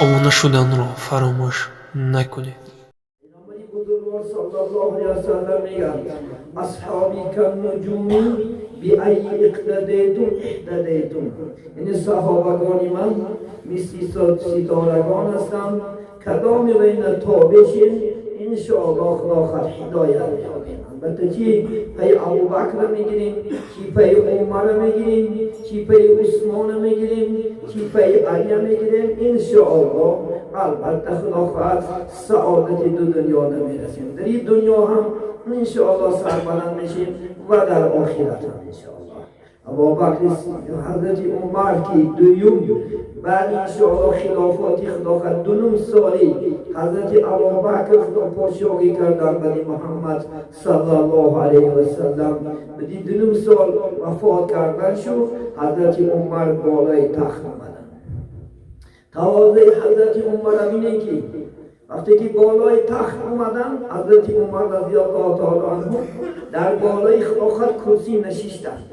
Обуна шуданро фаромӯш накунед. Паёмбари бузургвор саллаллоҳу алайҳи васаллам мегӯяд: "Асҳоби каннуҷуми биайи иқтадайтум иҳтадайтум", яъне саҳобагони ман мисли ситорагон ҳастанд, кадоме ба тобеъ шед, иншоаллоҳ Худо хоҳад, ҳидоят меёбем. Албатта, чи пай Абубакра мегирем, чи пай Умара мегирем, чи пай Усмона мегирем, чи пай Алия мегирем, иншоаллоҳ, албатта, Худо хоҳад, саодати ду дунё намерасем. Дар ин дунё ҳам иншоаллоҳ сарбаланд мешем ва дар охират ҳам иншоаллоҳ. Абубакр, ҳазрати Умар, ки дуюм баъд иншоаллоҳ хилофати, Худо хоҳад, 2.5 соли ҳазрати Абубакр Худо подшоҳӣ кардан баъди Муҳаммад саллаллоҳу алайҳи васаллам, баъди 2.5 сол вафот кардан шуд, ҳазрати Умар болои тахт омаданд. Тавозӯи ҳазрати Умара бинед, ки вақте ки болои тахт омаданд, ҳазрати Умар разиаллоҳу таоло анҳу дар болои, Худо хоҳад, курсӣ нишистанд.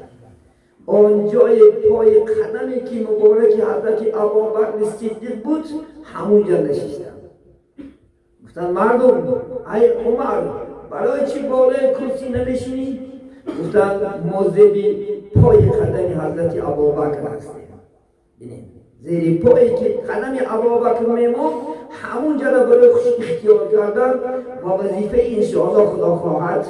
Он ҷои пои қадаме ки мубораки ҳазрати Абубакри Сиддиқ буд, ҳамунҷа нишистанд. Гуфтанд мардум: "Ай Умар, барои чӣ болои курсӣ намешинӣ?" Гуфтанд: "Мо зери пои қадами ҳазрати Абубакр ҳастем." Бинед, зери пое ки қадами Абубакр мемонд, ҳамунҷаро барои хуш ихтиёр кардан ва вазифаи, иншоаллоҳ, Худо хоҳад,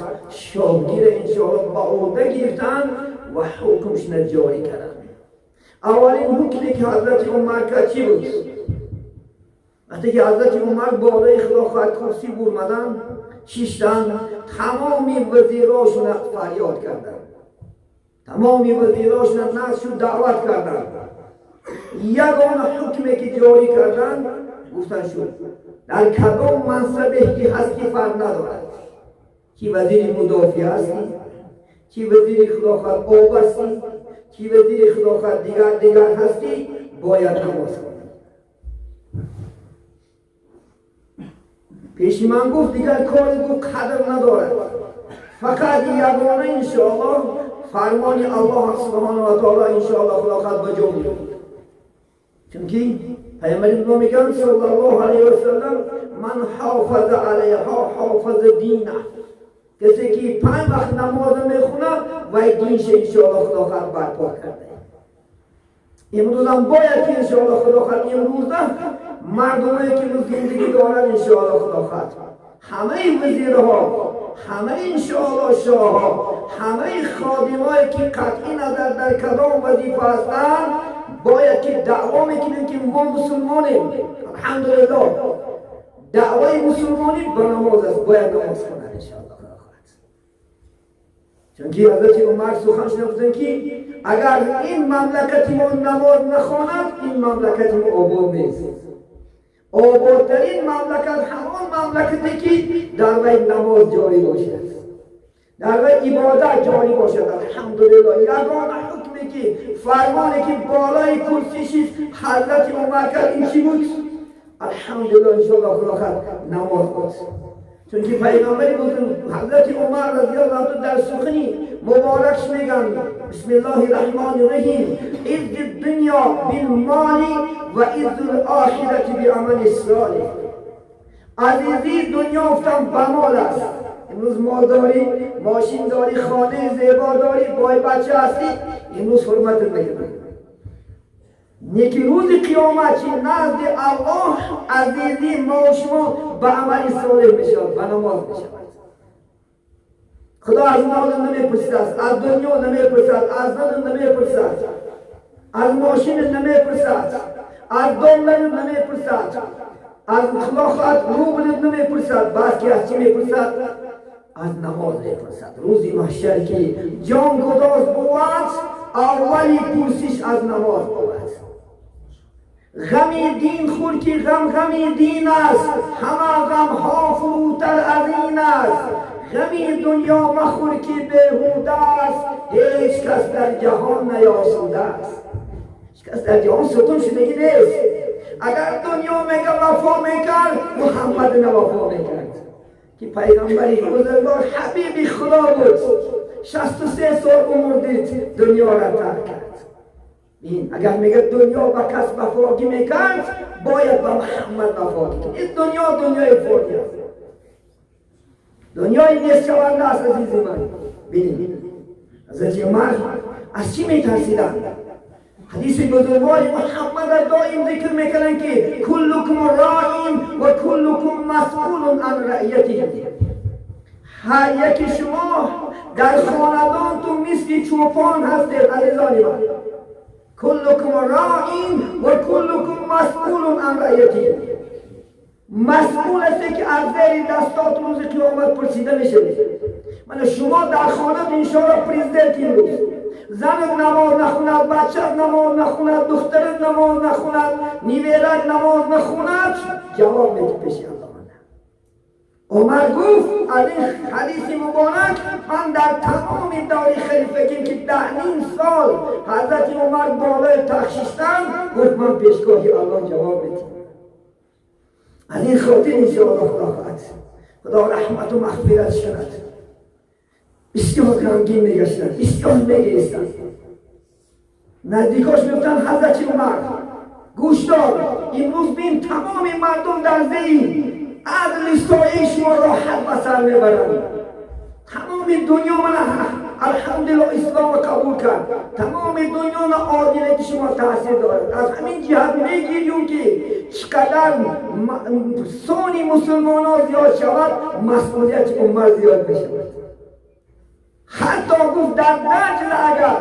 шогира, иншоаллоҳ, ба ӯҳда гирифтанд ва ҳукмшона ҷорӣ карданд. Аввалин ҳукме ки ҳазрати Умар кард, чӣ буд? Вақте ки ҳазрати Умар болои, Худо хоҳад, курсӣ бурмаданд, шиштанд, тамоми вазирошона фарёд карданд, тамоми вазирошона назшу даъват карданд. Ягона ҳукме ки ҷорӣ карданд, гуфтан шуд: дар кадом мансабе ки ҳасти, фарқ надорад, ки вазири мудофиа ҳастӣ, ки вазири, Худо хоҳад, об ҳастӣ, ки вазири, Худо хоҳад, дигар дигар ҳастӣ, бояд намоз хонӣ. Пеши ман гуфт, дигар кори, гуфт, қадр надорад, фақат ягона, иншоаллоҳ, фармони Аллоҳ субҳонаҳу ва таоло, иншоаллоҳ, Худо хоҳад, ба ҷо меёбад. Чунки паёмбари Худо мегӯянд саллаллоҳу алайҳи васаллам: "Ман ҳофаза алайҳо ҳофаза дина", касе ки 5 вақт намоза мехонад, вай динша, иншоаллоҳ, Худо хоҳад, барпо карда. Имрӯзам бояд ки, иншоаллоҳ, Худо хоҳад, имрӯза мардумое ки имрӯз зиндагӣ доранд, иншоаллоҳ, Худо хоҳад, ҳамаи вазирҳо, ҳамаи, иншоаллоҳ, шоҳҳо, ҳамаи ходимое ки қатъи назар дар кадом вазифа ҳастанд, бояд ки даъво мекунем, ки мо мусулмонем. Алҳамдулиллоҳ, даъвои мусулмонӣ ба намоз аст, бояд намоз хонад, иншоаллоҳ, Худо хоҳад. Чунки ҳазрати Умар сухан шуда гуфтанд, ки агар ин мамлакати мо намоз нахонад, ин мамлакати мо обод нест. Ободтарин мамлакат ҳамон мамлакате ки дар вай намоз ҷорӣ бошад, дар вай ибодат ҷорӣ бошад. Алҳамдулиллоҳ, ягона ҳукме ки, фармоне ки болои курсӣ шист ҳазрати Умар кард, ин чӣ буд? Алҳамдулиллоҳ, иншоаллоҳ, Худо хоҳад, намоз буд. Чунки пайғамбари бузург ҳазрати Умар разиаллоҳу анҳу дар сухани муборакш мегӯянд: "Бисмиллоҳи раҳмони раҳим, иззи дунё билмоли ва иззу лохирати биамали солиҳ". Азизии дунё, гуфтам, ба мол аст. Имрӯз мол дорӣ, мошин дорӣ, хонаи зебо дорӣ, бойбача ҳастӣ, имрӯз ҳурматат мекунанд. Неки рӯзи қиёмат чи? Назди Аллоҳ азизии мо шумо ба амали солеҳ мешавад, ба намоз мешавад. Худо аз мол намепурсад, аз дунё намепурсад, аз зану намепурсад, аз мошин намепурсад, аз доллар намепурсад, аз, Худо хоҳад, рубл намепурсад, балки аз чӣ мепурсад? Аз намоз мепурсад. Рӯзи маҳшар ки ҷон гудоз бувад, аввали пурсиш аз намоз бувад. Ғами дин хӯр, ки ғам ғами дин аст, ҳама ғамҳо фурӯтар аз ин аст. Ғами дунё махӯр, ки беҳуда аст, ҳеҷ кас дар ҷаҳон наёсуда аст. Ҳеҷ кас дар ҷаҳон сутун шудагӣ нест. Агар дунё мега вафо мекард, Муҳаммад навафо мекард, ки пайғамбари бузургвор, ҳабиби Худо буд, 63 сол умр дид, дунёра тарк кард. این اگر میگه دنیا با کس وفاقی میکرد باید با محمد وفاقی کرد. این دنیا دنیای فانی است، دنیای نیست شونده است. عزیز من ببینید حضرت عمر از چی میترسیدند؟ حدیث بزرگوار محمد دائم ذکر میکنن که کلکم راع و کلکم مسئول عن رعیته. هر یک شما در خاندانتون مثل چوپان هستید. عزیزان من کلکم راع و کلکم مسئول عن رعیته. مسئول است که از زیر دستات روز قیامت پرسیده میشه. من شما در خانه انشاءالله پرزیدنت امروز زن نماز نخوند، بچه نماز نخوند، دختر نماز نخوند، نیویرت نماز نخوند، جواب میده پیش الله. عمر گفت از این حدیث مبارک من در تمام دور خلیفگی که 10.5 سال حضرت عمر بالای تخت شستن، گفت من پیشگاه الله جواب میدم. از این خاطر انشاءالله خدا خواهد خدا رحمت و مغفرت کند. بسیار غمگین میگشتن، بسیار میگریستن. نزدیکاش میگفتن حضرت عمر گوش دار، امروز بین تمام مردم در زیر عدل سایه شما راحت به سر میبرند. تمام دنیا من الحمدلله اسلام قبول کرد، تمام دنیا نه عادلت شما تاثیر دارد. از همین جهت میگیریم که چقدر سونی مسلمان ها زیاد شود مسئولیت عمر زیاد میشود. حتی گفت در دجله اگر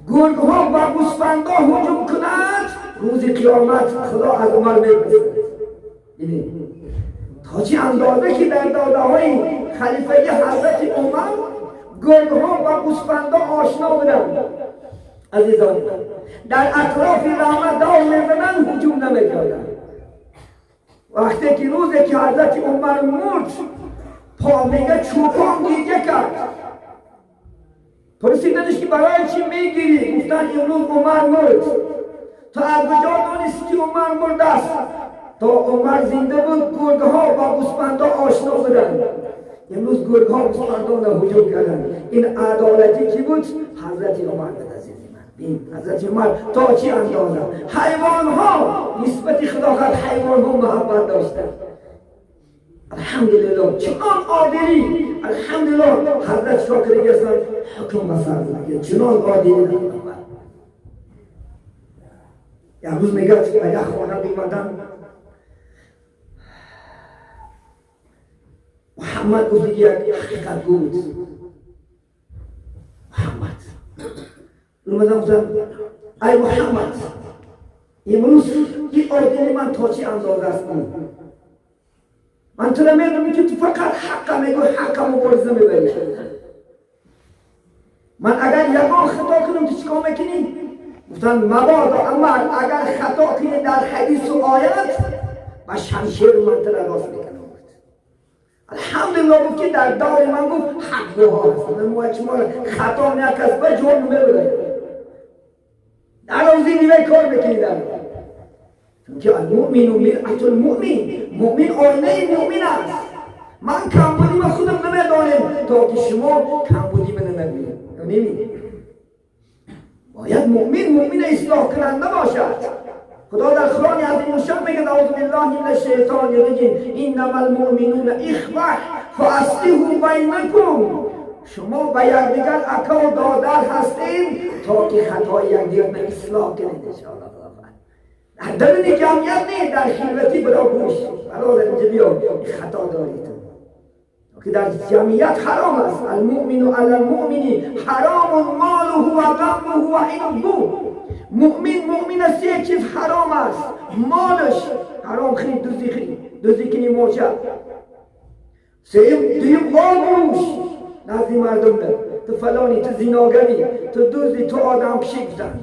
گرگ ها و گوسفندها هجوم کند روز قیامت خدا از عمر میپرسد. تا چه اندازه که در داده های خلیفه حضرت عمر گرگ ها و گوسفندها آشنا بودند. عزیزان در اطراف رحمت دار میزنند هجوم نمیکردند. وقتی که روزی که حضرت عمر مرد پا میگه چوپان گریه کرد. پرسیدنش که برای چی میگیری؟ گفتن امروز عمر مرد. تو از کجا دانستی که عمر مرد است؟ تا عمر زنده بود گرگ ها با گوسفندها آشنا بودند. امروز گرگ ها گوسفندان هجوم کردند. این عدالتی کی بود؟ حضرت عمر بود. عزیز من این حضرت عمر تا چی اندازه حیوان ها نسبت خدا خد حیوان ها محبت داشتند. الحمدلله چنان عادلی، الحمدلله حضرت شاکر گرفتن حکم بسر بود، چنان عادلی. یک روز میگه به یک خانه بیمدن محمد گفت یک حقیقت بود. محمد اومدم گفتم ای محمد امروز این عادلی من تا چه اندازه است؟ من تو را میدونم که تو فقط حق میگو، حق مبارزه میبری. من اگر یگان خطا کنم تو چیکار میکنی؟ گفتن مبادا عمر اگر خطا کنی در حدیث و آیت با شمشیر من تو را راست میکنم. الحمدلله گفت که در دار من گفت حق ها هست. من شما خطا نکس به جرم میبره در روزی نیمه کار میکنی در چون که المؤمن مرآة المؤمن، مؤمن آینه مؤمن است. من کمبودی من خودم نمیدانم تا که شما کمبودی من نگویید. نمیدونید باید مؤمن مؤمن اصلاح کننده باشد. خدا در قرآن عظیم الشان میگه اعوذ بالله من الشیطان الرجیم انما المؤمنون اخوه فاصلحوا بینکم. شما به یکدیگر اکا و دادر هستین تا که خطای یکدیگر را اصلاح کنید. انشاءالله در درون جمعیت نه، در خلوتی برا گوش برادر اینجا بیا خطا دارید که در جمعیت حرام است. المؤمن علی المؤمن حرام ماله و دمه و عرضه. مؤمن مؤمن سه چیز حرام است: مالش حرام خرید، دزدی خرید، دزدی کنی موچه. سیم دویم آبروش نزد مردم ده، تو فلانی، تو زیناگری، تو دزدی، تو آدم کشی گفتن.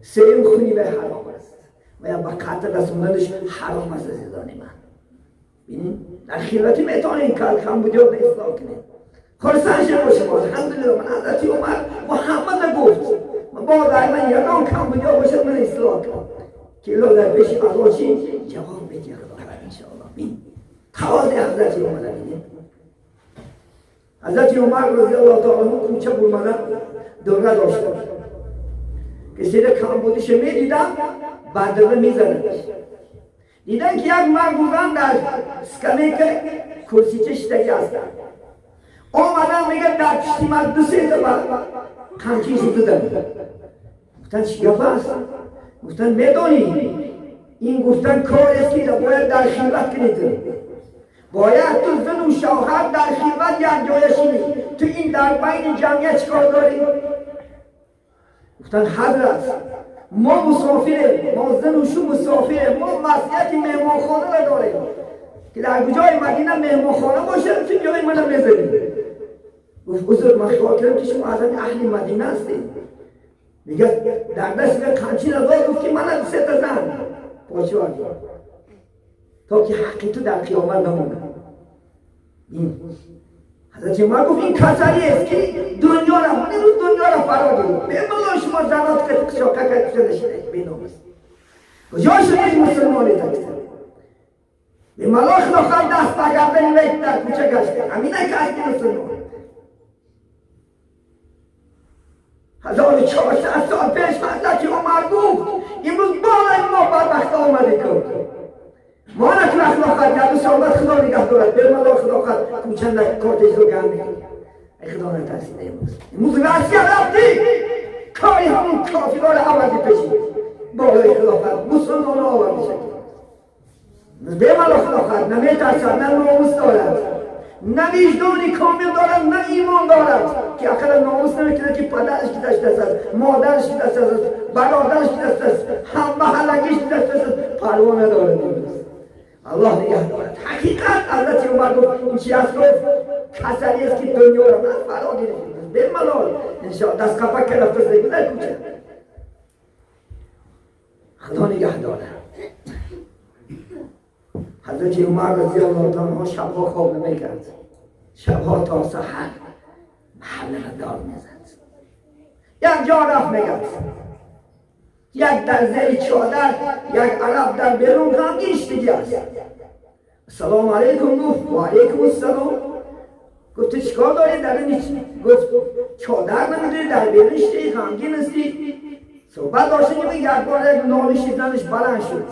سیم خونی به حرام است و یا به قتل رسوندنش حرام است. عزیزان من ببینید در خلوتی میتونین کار کمبودیات اصلاح کنید. خرسند شده باشه. الحمدلله من حضرت عمر محمد گفت با در من یگان کمبودیات باشد من اصلاح کنم که الله در پیش الله چی جواب بده خدا انشاءالله. ببین تواضع حضرت عمر. ببینید حضرت عمر رضی الله تعالی عنه کوچه برمانه دوره داشت Касе камбудиш медидан, бадрра мезанадش. Дидан ки як мард будан, дар скамейка, курсича шиштагӣ ҳастанд. Омадан, мега, дар пишти ман ду се та қамчин зудан. Гуфтан, чӣ гап аст? Гуфтан, медонӣ, ин, гуфтан, корест ки бояд дар хилват кунӣ. Ту бояд, ту зану шавҳар дар хилват як ҷоя шинӣ. Ту ин дар байни ҷамъият чӣ кор дорӣ? Гуфтан, ҳазрат, мо мусофирем, мо зану шу мусофирем, мо васияти меҳмонхонара дорем, ки дар куҷои Мадина меҳмонхона бошад, ту ҷои мана мезанӣ. Гуфт, узр, ман хиёл кардам, ки шумо аз аҳли Мадина ҳастед. Мегӯяд, дар дасти қамчина дод, гуфт, ки мана сета зан почва, то ки ҳаққи ту дар қиёмат намонад. Ин ҳазрати Умар гуфт, ин касалиест, ки дунёра, ман имрӯз дунёра фаро гирифт. Бемалол шумо занот кушока кушода, беномус куҷо шудед, мусулмони такса? Бемалол хилофат даст ба гардани вай дар кӯча гашта. Ҳамина касби мусулмон. 1400 сол пеш ҳазрати Умар гуфт, имрӯз болаи мо бадбахта омаде кун. Мо накуна хилофат гарду соҳбат, худо нигаҳ дорад. Бемалол хилофат кӯчанда кортежро гарм мекунад. Ай худо натарсида. Имрӯз Россия рафтӣ, кори ҳамун кофирора аварди, пеши болои хилофат мусулмоно оварди шакл. Бемалол хилофат наметарсад, на номус дорад, на виҷдони комил дорад, на имон дорад, ки ақалла номус намекунад, ки падараш ки даст аст, модараш ки даст аст, бародараш ки даст аст, ҳаммаҳаллагиш ки даст аст, парво надорад. Аллоҳ нигаҳ дорад. Ҳақиқат, ҳазрати Умар гуфт, ин чи аст? Гуфт, касалиест, ки дунёро ман фаро гирифт. Бемалол иншо дастқапак рафта дар кӯча. Худо нигаҳ дорад. Ҳазрати Умар رضی الله تعالی шабҳо хоб намекард, шабҳо то саҳар маҳаллара дор мезад. Як ҷо рафт, мегад, як дар зери чодар як араб дар берун ғамгин шидагӣ аст. Ассалому алайкум гуфт. Ва алайкум ассалом. Гуфт, ту чикор дорӣ дар ин? Гуфт, чодар намедорӣ, дар берун шидӣ, ғамгин ҳастӣ. Суҳбат доштем, як бор як нолиши занаш баланд шуд.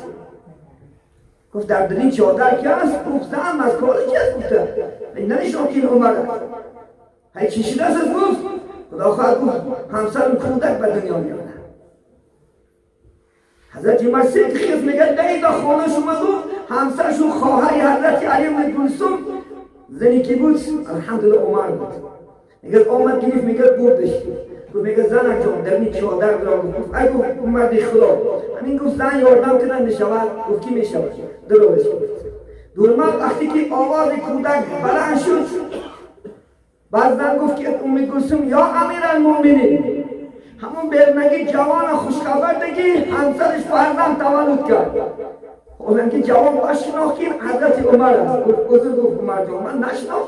Гуфт, дар дили чодар ки аст? Гуфт, зан аз кори чи аст? Гуфта, намешнохт, ки ин Умар аст. Ҳай, чӣ шудааст? Гуфт, худо хоҳад, гуфт, ҳамсарам кӯдак ба дунё меорад. Ҳазрати Умар сид хез, мегӯяд, даида хона шума. Гуфт, ҳамсарашон хоҳари ҳазрати Али ибни Кулсум зани ки буд, алҳамдулилла, Умар буд. Мегӯяд, омад, гирифт, мегӯяд, бурдаш. Гуфт, мегӯяд, занак ҷон, дар ин чодар гуфт, ай, гуфт, марди худо, ҳамин, гуфт, зан ёрдам кунад, мешавад. Гуфт, ки мешавад? Дурӯш гуфт. Дурмад, вақте ки овози кӯдак баланд шуд, баъзан гуфт, ки Умми Кулсум, ё Амиралмуъминин, ҳамун бернаги ҷавона хушхабар даги ҳамсараш фарзанд таваллуд кард. Ҳоланки ҷавон башинохт, ки ҳазрати Умар аст. Гуфт, узр, гуфт, Умар ҷон, ман нашинохт.